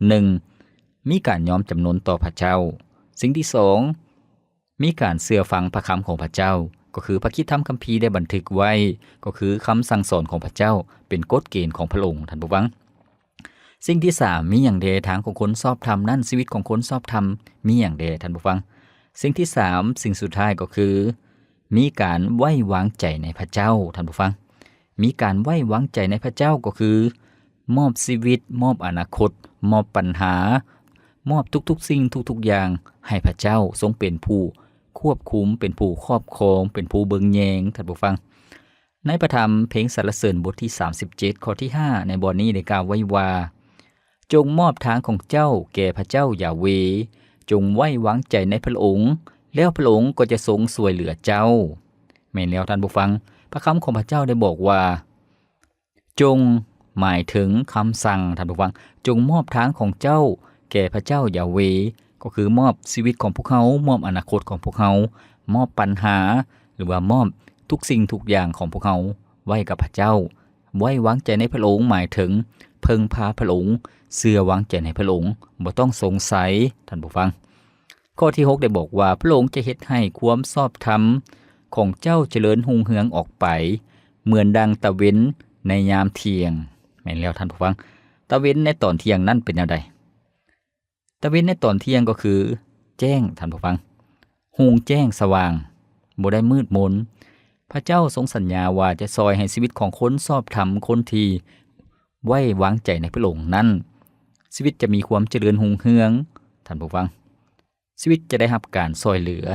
ໜຶ່ງ ມີການຍອມຈຳນົນຕໍ່ພະເຈົ້າ. ສິ່ງທີສອງ ມີການເຊື່ອຟັງພະຄຳຂອງພະເຈົ້າ, ກໍຄືພະຄຣິສຕະທຳຄຳພີໄດ້ບັນທຶກໄວ້, ກໍຄືຄຳສັ່ງສອນຂອງພະເຈົ້າ ເປັນກົດເກນຂອງພະອົງ, ທ່ານຜູ້ຟັງ. ສິ່ງທີສາມ ມີຫຍັງແດ່? ທາງຂອງຄົນຊອບທຳນັ້ນ, ຊີວິດຂອງຄົນຊອບທຳມີຫຍັງແດ່, ທ່ານຜູ້ຟັງ? ສິ່ງທີສາມ ສິ່ງສຸດທ້າຍກໍຄື ມີການໄວ້ວາງໃຈໃນພະເຈົ້າ, ທ່ານຜູ້ຟັງ. ມີການໄວ້ວາງໃຈໃນພະເຈົ້າກໍຄື ມອບຊີວິດ, ມອບອະນາຄົດ, ມອບບັນຫາ, ມອບທຸກໆສິ່ງທຸກໆຢ່າງໃຫ້ພະເຈົ້າ, ຊົງເປັນຜູ້ຄວບຄຸມ, ເປັນຜູ້ຄອບຄອງ, ເປັນຜູ້ເບິ່ງແຍງ, ທ່ານຜູ້ຟັງ. ໃນພະທຳເພງສັນລະເສີນບົດທີສາມສິບເຈັດ ຂໍ້ທີຫ້າ ໃນບ່ອນນີ້ໄດ້ກ່າວໄວ້ວ່າ, ຈົ່ງມອບທາງຂອງເຈົ້າແກ່ພະເຈົ້າຢາເວ, ຈົ່ງໄວ້ວາງໃຈໃນພະອົງ, ແລ້ວພະອົງກໍຈະຊົງຊ່ວຍເຫຼືອເຈົ້າ. ແມ່ນແລ້ວທ່ານຜູ້ຟັງ, ພະຄຳຂອງພະເຈົ້າໄດ້ບອກວ່າ ຈົ່ງ ໝາຍເຖິງຄຳສັ່ງ, ທ່ານຜູ້ຟັງ, ຈົ່ງມອບທາງຂອງເຈົ້າແກ່ພະເຈົ້າຢາເວ, ກໍຄືມອບຊີວິດຂອງພວກເຮົາ, ມອບອະນາຄົດຂອງພວກເຮົາ, ມອບບັນຫາ ຫຼືວ່າມອບທຸກສິ່ງທຸກຢ່າງຂອງພວກເຮົາໄວ້ກັບພະເຈົ້າ. ໄວ້ວາງໃຈໃນພະອົງ ໝາຍເຖິງເພິ່ງພາພະອົງ, ເຊື່ອວາງໃຈໃນພະອົງ, ບໍ່ຕ້ອງສົງໄສ, ທ່ານຜູ້ຟັງ. ຂໍ້ທີຫົກໄດ້ບອກວ່າ ພະອົງຈະເຮັດໃຫ້ຄວາມຊອບທຳຂອງເຈົ້າຈະເລີນຮຸ່ງເຮືອງອອກໄປ ເໝືອນດັ່ງຕາເວັນໃນຍາມທ່ຽງ. ແມ່ນແລ້ວທ່ານຜູ້ຟັງ, ຕາເວັນໃນຕອນທ່ຽງນັ້ນເປັນແນວໃດ? ຕາເວັນໃນຕອນທ່ຽງກໍຄືແຈ້ງ, ທ່ານຜູ້ຟັງ, ຮຸ່ງແຈ້ງສະຫວ່າງ, ບໍ່ໄດ້ມືດມົນ. ພະເຈົ້າຊົງສັນຍາວ່າຈະຊ່ອຍໃຫ້ຊີວິດຂອງຄົນຊອບທຳ, ຄົນທີ່ໄວ້ວາງໃຈໃນພະອົງນັ້ນ, ຊີວິດຈະມີຄວາມຈະເລີນຮຸ່ງເຮືອງ, ທ່ານຜູ້ຟັງ. ຊີວິດຈະໄດ້ຮັບການຊ່ອຍເຫຼືອ,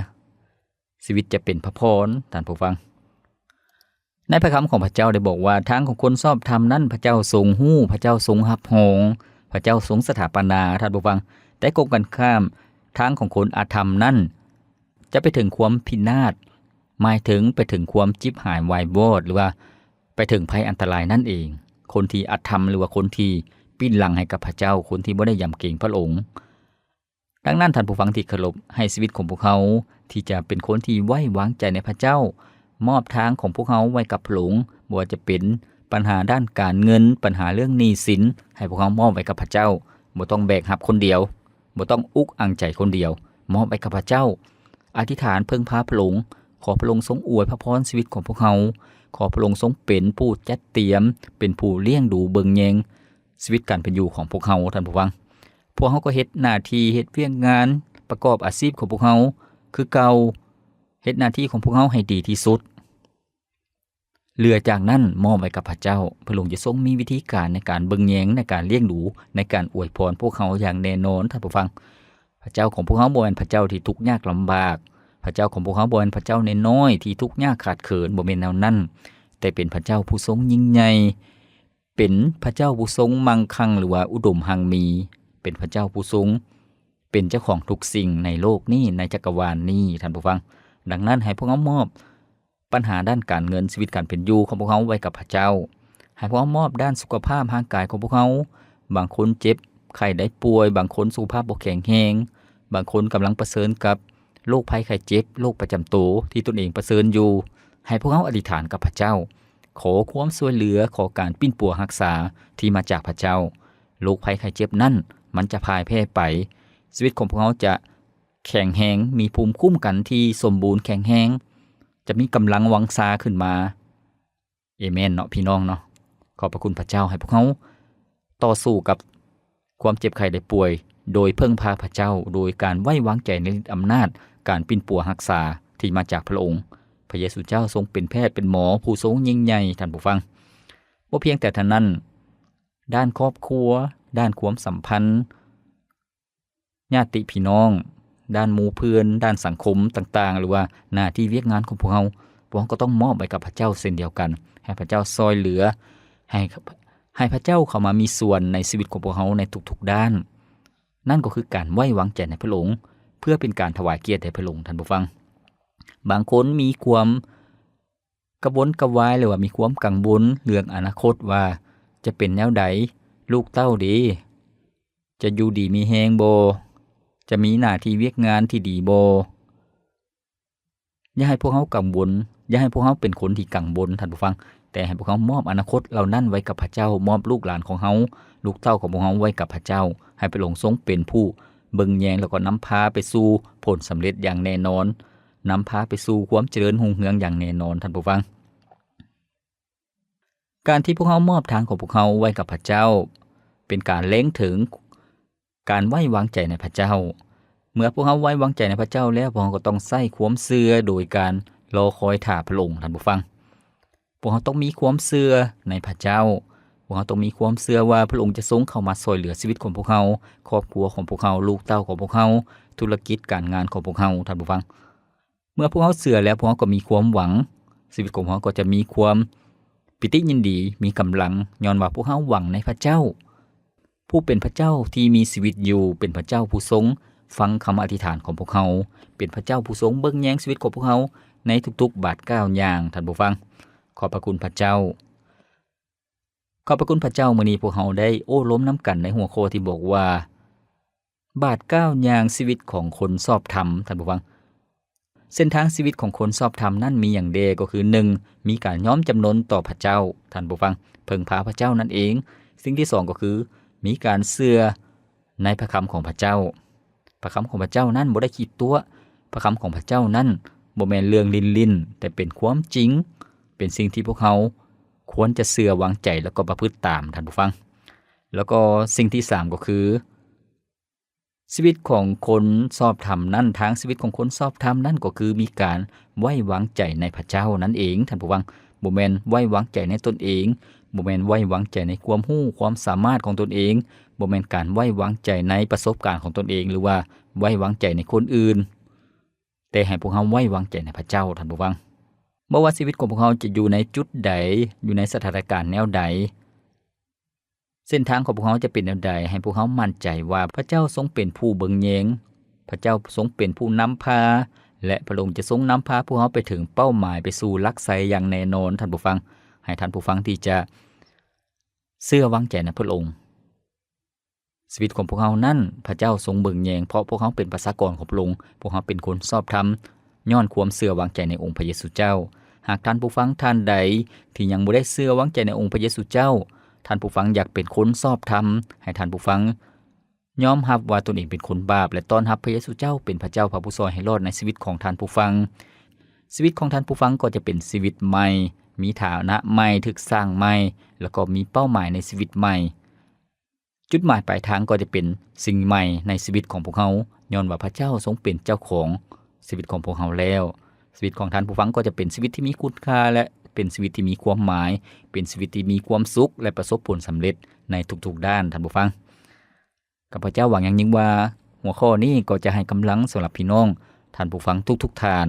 ຊີວິດຈະເປັນພະພອນ, ທ່ານຜູ້ຟັງ. ໃນພະຄຳຂອງພະເຈົ້າໄດ້ບອກວ່າ ທາງຂອງຄົນຊອບທຳນັ້ນ ພະເຈົ້າຊົງຮູ້, ພະເຈົ້າຊົງຮັບຮອງ, ພະເຈົ້າຊົງສະຖາປະນາ, ທ່ານຜູ້ຟັງ. ແຕ່ກົງກັນຂ້າມ, ທາງຂອງຄົນອະທຳນັ້ນ ຈະໄປເຖິງຄວາມພິນາດ, ໝາຍເຖິງໄປເຖິງຄວາມຈິບຫາຍວາຍວອດ, ຫຼືວ່າໄປເຖິງໄພອັນຕະລາຍນັ້ນເອງ. ຄົນທີ່ອະທຳ ຫຼືວ່າຄົນທີ່ປິ່ນຫຼັງໃຫ້ກັບພະເຈົ້າ, ຄົນທີ່ບໍ່ໄດ້ຢຳເກງພະອົງ. ດັ່ງນັ້ນ, ທ່ານຜູ້ຟັງທີ່ເຄົາລົບ, ໃຫ້ຊີວິດຂອງພວກເຮົາທີ່ຈະເປັນຄົນທີ່ໄວ້ວາງໃຈໃນພະເຈົ້າ, ມອບທາງຂອງພວກເຮົາໄວ້ກັບພະອົງ, ບໍ່ວ່າຈະເປັນບັນຫາດ້ານການເງິນ, ບັນຫາເລື່ອງໜີ້ສິນ, ໃຫ້ພວກເຮົາມອບໄວ້ກັບພະເຈົ້າ, ບໍ່ຕ້ອງແບກຮັບຄົນດຽວ, ບໍ່ຕ້ອງອຸກອັ່ງໃຈຄົນດຽວ, ມອບໄວ້ກັບພະເຈົ້າ. ອະທິຖານເພິ່ງພາພະອົງ, ຂໍພະອົງຊົງອວຍພະພອນຊີວິດຂອງພວກເຮົາ, ຂໍພະອົງຊົງເປັນຜູ້ຈັດຕຽມ, ເປັນຜູ້ລ້ຽງດູເບິ່ງແຍງ ຊີວິດການເປັນຢູ່ຂອງພວກເຮົາ, ທ່ານຜູ້ຟັງ. ພວກເຮົາກໍເຮັດໜ້າທີ່, ເຮັດວຽກງານ, ປະກອບອາຊີບຂອງພວກເຮົາຄືເກົ່າ, ເຮັດໜ້າທີ່ຂອງພວກເຮົາໃຫ້ດີທີ່ສຸດ. ເຫຼືອຈາກນັ້ນມອບໄວ້ກັບພະເຈົ້າ. ພະອົງຈະຊົງມີວິທີການໃນການເບິ່ງແຍງ, ໃນການລ້ຽງດູ, ໃນການອວຍພອນພວກເຮົາຢ່າງແນ່ນອນ, ທ່ານຜູ້ຟັງ. ພະເຈົ້າຂອງພວກເຮົາບໍ່ແມ່ນພະເຈົ້າທີ່ທຸກຍາກລຳບາກ. ພະເຈົ້າຂອງພວກເຮົາບໍ່ແມ່ນພະເຈົ້ານ້ອຍໆທີ່ທຸກຍາກຂາດເຂີນ, ບໍ່ແມ່ນແນວນັ້ນ. ແຕ່ເປັນພະເຈົ້າຜູ້ຊົງຍິ່ງໃຫຍ່, ເປັນພະເຈົ້າຜູ້ຊົງມັ່ງຄັ່ງ ຫຼືວ່າອຸດົມຮັ່ງມີ, ເປັນພະເຈົ້າຜູ້ຊົງເປັນເຈົ້າຂອງທຸກສິ່ງໃນໂລກນີ້, ໃນຈັກກະວານນີ້, ທ່ານຜູ້ຟັງ. ດັ່ງນັ້ນ, ໃຫ້ພວກເຮົາມອບບັນຫາດ້ານການເງິນ, ຊີວິດການເປັນຢູ່ຂອງພວກເຮົາໄວ້ກັບພະເຈົ້າ. ໃຫ້ພວກເຮົາມອບດ້ານສຸຂະພາບຮ່າງກາຍຂອງພວກເຮົາ. ບາງຄົນເຈັບໄຂ້ໄດ້ປ່ວຍ, ບາງຄົນສຸຂະພາບບໍ່ແຂງແຮງ, ບາງຄົນກຳລັງປະເຊີນກັບໂລກໄພໄຂ້ເຈັບ, ໂລກປະຈຳໂຕທີ່ຕົນເອງປະເຊີນຢູ່. ໃຫ້ພວກເຮົາອະທິຖານກັບພະເຈົ້າ, ຂໍຄວາມຊ່ວຍເຫຼືອ, ຂໍການປິ່ນປົວຮັກສາທີ່ມາຈາກພະເຈົ້າ. ໂລກໄພໄຂ້ເຈັບນັ້ນມັນຈະພາຍແພ້ໄປ. ຊີວິດຂອງພວກເຮົາຈະແຂງແຮງ, ມີພູມຄຸ້ມກັນທີ່ສົມບູນແຂງແຮງ, ຈະມີກຳລັງວັງຊາຂຶ້ນມາ. ເອເມນເນາະ ພີ່ນ້ອງເນາະ. ຂອບພະຄຸນພະເຈົ້າ. ໃຫ້ພວກເຮົາຕໍ່ສູ້ກັບ ຄວາມເຈັບໄຂ້ໄດ້ປ່ວຍ ໂດຍເພິ່ງພາພະເຈົ້າ ໂດຍການໄວ້ວາງໃຈໃນລິດອຳນາດການປິ່ນປົວຮັກສາທີ່ມາຈາກພະອົງ. ພະເຢຊູເຈົ້າຊົງເປັນແພດເປັນໝໍຜູ້ຊົງຍິ່ງໃຫຍ່, ທ່ານຜູ້ຟັງ. ບໍ່ພຽງແຕ່ເທົ່ານັ້ນ, ດ້ານຄອບຄົວ, ດ້ານຄວາມສຳພັນ, ຍາດຕິພີ່ນ້ອງ, ດ້ານໝູ່ເພື່ອນ, ດ້ານສັງຄົມຕ່າງໆ ຫຼືວ່າໜ້າທີ່ວຽກງານຂອງພວກເຮົາ, ພວກເຮົາກໍຕ້ອງມອບໄວ້ກັບພະເຈົ້າເຊັ່ນດຽວກັນ, ໃຫ້ພະເຈົ້າຊ່ອຍເຫຼືອ, ໃຫ້, ໃຫ້ພະເຈົ້າເຂົ້າມາມີສ່ວນໃນຊີວິດຂອງພວກເຮົາໃນທຸກໆດ້ານ. ນັ້ນກໍຄືການໄວ້ວາງໃຈໃນພະອົງ ເພື່ອເປັນການຖວາຍກຽດແດ່ພະອົງ, ທ່ານຜູ້ຟັງ. ບາງຄົນມີຄວາມ ກະວົນກະວາຍ ຫຼືວ່າມີຄວາມກັງວົນເລື່ອງອະນາຄົດວ່າຈະເປັນແນວໃດ, ລູກເຕົ້າເດ ຈະຢູ່ດີມີແຮງບໍ່, ຈະມີໜ້າທີ່ວຽກງານທີ່ດີບໍ່? ຢ່າໃຫ້ພວກເຮົາກັງວົນ, ຢ່າໃຫ້ພວກເຮົາເປັນຄົນທີ່ກັງວົນ, ທ່ານຜູ້ຟັງ, ແຕ່ໃຫ້ພວກເຮົາມອບອະນາຄົດເຫຼົ່ານັ້ນໄວ້ກັບພະເຈົ້າ, ມອບລູກຫຼານຂອງເຮົາ, ລູກເຕົ້າຂອງພວກເຮົາໄວ້ກັບພະເຈົ້າ, ໃຫ້ພະອົງຊົງເປັນຜູ້ເບິ່ງແຍງ ແລ້ວກໍນຳພາໄປສູ່ຜົນສຳເລັດຢ່າງແນ່ນອນ. ນຳພາໄປສູ່ຄວາມຈະເລີນຮຸ່ງເຮືອງຢ່າງແນ່ນອນ, ທ່ານຜູ້ຟັງ. ການທີ່ພວກເຮົາມອບທາງຂອງພວກເຮົາໄວ້ກັບພະເຈົ້າ ເປັນການເລັງເຖິງການໄວ້ວາງໃຈໃນພະເຈົ້າ. ເມື່ອພວກເຮົາໄວ້ວາງໃຈໃນພະເຈົ້າແລ້ວ, ພວກເຮົາກໍຕ້ອງໃຊ້ຄວາມເຊື່ອໂດຍການລໍຄອຍຖ້າພະອົງ, ທ່ານຜູ້ຟັງ. ພວກເຮົາຕ້ອງມີຄວາມເຊື່ອໃນພະເຈົ້າ. ພວກເຮົາຕ້ອງມີຄວາມເຊື່ອວ່າພະອົງຈະຊົງເຂົ້າມາຊ່ວຍເຫຼືອຊີວິດຂອງພວກເຮົາ, ຄອບຄົວຂອງພວກເຮົາ, ລູກເຕົ້າຂອງພວກເຮົາ, ທຸລະກິດການງານຂອງພວກເຮົາ, ທ່ານຜູ້ຟັງ. ເມື່ອພວກເຮົາເຊື່ອແລ້ວ, ພວກເຮົາກໍມີຄວາມຫວັງ, ຊີວິດຂອງເຮົາກໍຈະມີຄວາມປີຕິຍິນດີ, ມີກຳລັງ, ຍ້ອນວ່າພວກເຮົາຫວັງໃນພະເຈົ້າ, ຜູ້ເປັນພະເຈົ້າທີ່ມີຊີວິດຢູ່, ເປັນພະເຈົ້າຜູ້ຊົງຟັງຄຳອະທິຖານຂອງພວກເຮົາ, ເປັນພະເຈົ້າຜູ້ຊົງເບິ່ງແຍງຊີວິດຂອງພວກເຮົາໃນທຸກໆບາດກ້າວຍ່າງ, ທ່ານຜູ້ຟັງ. ຂອບພະຄຸນພະເຈົ້າ. ຂອບພະຄຸນພະເຈົ້າ, ມື້ນີ້ພວກເຮົາໄດ້ໂອ້ລົມນຳກັນໃນຫົວຂໍ້ທີ່ບອກວ່າ ບາດກ້າວຍ່າງຊີວິດຂອງຄົນຊອບທຳ, ທ່ານຜູ້ຟັງ. ເສັ້ນທາງຊີວິດຂອງຄົນຊອບທຳນັ້ນມີຫຍັງແດ່? ກໍຄື ໜຶ່ງ ມີການຍອມຈຳນົນຕໍ່ພະເຈົ້າ, ທ່ານຜູ້ຟັງ, ເພິ່ງພາພະເຈົ້ານັ້ນເອງ. ສິ່ງທີສອງ ກໍຄື ມີການເຊື່ອໃນພະຄຳຂອງພະເຈົ້າ. ພະຄຳຂອງພະເຈົ້ານັ້ນບໍ່ໄດ້ຂີ້ຕົວະ, ພະຄຳຂອງພະເຈົ້ານັ້ນບໍ່ແມ່ນເລື່ອງຫຼິ້ນໆ, ແຕ່ເປັນຄວາມຈິງ, ເປັນສິ່ງທີ່ພວກເຮົາຄວນຈະເຊື່ອວາງໃຈ ແລ້ວກໍປະພຶດຕາມ, ທ່ານຜູ້ຟັງ. ແລ້ວກໍສິ່ງທີສາມ ກໍຄື ຊີວິດຂອງຄົນຊອບທຳນັ້ນ, ທາງຊີວິດຂອງຄົນຊອບທຳນັ້ນກໍຄືມີການໄວ້ວາງໃຈໃນພະເຈົ້ານັ້ນເອງ, ທ່ານຜູ້ຟັງ. ບໍ່ແມ່ນໄວ້ວາງໃຈໃນຕົນເອງ, ບໍ່ແມ່ນໄວ້ວາງໃຈໃນຄວາມຮູ້ຄວາມສາມາດຂອງຕົນເອງ, ບໍ່ແມ່ນການໄວ້ວາງໃຈໃນປະສົບການຂອງຕົນເອງ ຫຼືວ່າໄວ້ວາງໃຈໃນຄົນອື່ນ, ແຕ່ໃຫ້ພວກເຮົາໄວ້ວາງໃຈໃນພະເຈົ້າ, ທ່ານຜູ້ຟັງ. ບໍ່ວ່າຊີວິດຂອງພວກເຮົາຈະຢູ່ໃນຈຸດໃດ, ຢູ່ໃນສະຖານະການແນວໃດ, ເສັ້ນທາງຂອງພວກເຮົາຈະເປັນແນວໃດ, ໃຫ້ພວກເຮົາໝັ້ນໃຈວ່າພະເຈົ້າຊົງເປັນຜູ້ເບິ່ງແຍງ, ພະເຈົ້າຊົງເປັນຜູ້ນຳພາ ແລະ ພະອົງຈະຊົງນຳພາພວກເຮົາໄປເຖິງເປົ້າໝາຍ, ໄປສູ່ຫຼັກໄຊຢ່າງແນ່ນອນ, ທ່ານຜູ້ຟັງ. ໃຫ້ທ່ານຜູ້ຟັງທີ່ຈະເຊື່ອວາງໃຈໃນພະອົງ. ຊີວິດຂອງພວກເຮົານັ້ນ ພະເຈົ້າຊົງເບິ່ງແຍງ, ເພາະພວກເຮົາເປັນປະຊາກອນຂອງພະອົງ, ພວກເຮົາເປັນຄົນຊອບທຳ ຍ້ອນຄວາມເຊື່ອວາງໃຈໃນອົງພະເຢຊູເຈົ້າ. ຫາກທ່ານຜູ້ຟັງທ່ານໃດທີ່ຍັງບໍ່ໄດ້ເຊື່ອວາງໃຈໃນອົງພະເຢຊູເຈົ້າ, ທ່ານຜູ້ຟັງຢາກເປັນຄົນຊອບທຳ, ໃຫ້ທ່ານຜູ້ຟັງຍອມຮັບວ່າຕົນເອງເປັນຄົນບາບ ແລະ ຕ້ອນຮັບພະເຢຊູເຈົ້າເປັນພະເຈົ້າ, ພະຜູ້ຊ່ອຍໃຫ້ລອດໃນຊີວິດຂອງທ່ານຜູ້ຟັງ. ຊີວິດຂອງທ່ານຜູ້ຟັງກໍຈະເປັນຊີວິດໃໝ່, ມີຖານະໃໝ່, ຖືກສ້າງໃໝ່, ແລ້ວກໍມີເປົ້າໝາຍໃນຊີວິດໃໝ່. ຈຸດໝາຍປາຍທາງກໍຈະເປັນສິ່ງໃໝ່ໃນຊີວິດຂອງພວກເຮົາ, ຍ້ອນວ່າພະເຈົ້າຊົງເປັນເຈົ້າຂອງຊີວິດຂອງພວກເຮົາແລ້ວ. ຊີວິດຂອງທ່ານຜູ້ຟັງກໍຈະເປັນຊີວິດທີ່ມີຄຸນຄ່າ ແລະ ເປັນຊີວິດທີ່ມີຄວາມໝາຍ, ເປັນຊີວິດທີ່ມີຄວາມສຸກ ແລະ ປະສົບຜົນສຳເລັດໃນທຸກໆດ້ານ, ທ່ານຜູ້ຟັງ. ຂ້າພະເຈົ້າຫວັງຢ່າງຍິ່ງວ່າ ຫົວຂໍ້ນີ້ກໍຈະໃຫ້ກຳລັງສຳລັບພີ່ນ້ອງທ່ານຜູ້ຟັງທຸກໆທ່ານ.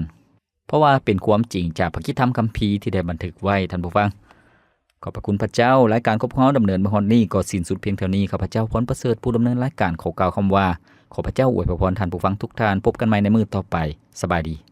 ເພາະວ່າເປັນຄວາມຈິງຈາກພະຄຣິສຕະທຳຄຳພີທີ່ໄດ້ບັນທຶກໄວ້, ທ່ານຜູ້ຟັງ. ຂອບພະຄຸນພະເຈົ້າ, ລາຍການຂອງພວກເຮົາດຳເນີນມາຮອດນີ້ກໍສິ້ນສຸດພຽງເທົ່ານີ້. ຂ້າພະເຈົ້າ ພອນປະເສີດ ຜູ້ດຳເນີນລາຍການ ຂໍກ່າວຄຳວ່າ ຂໍພະເຈົ້າອວຍພະພອນທ່ານຜູ້ຟັງທຸກທ່ານ. ພົບກັນໃໝ່ໃນມື້ຕໍ່ໄປ. ສະບາຍດີ.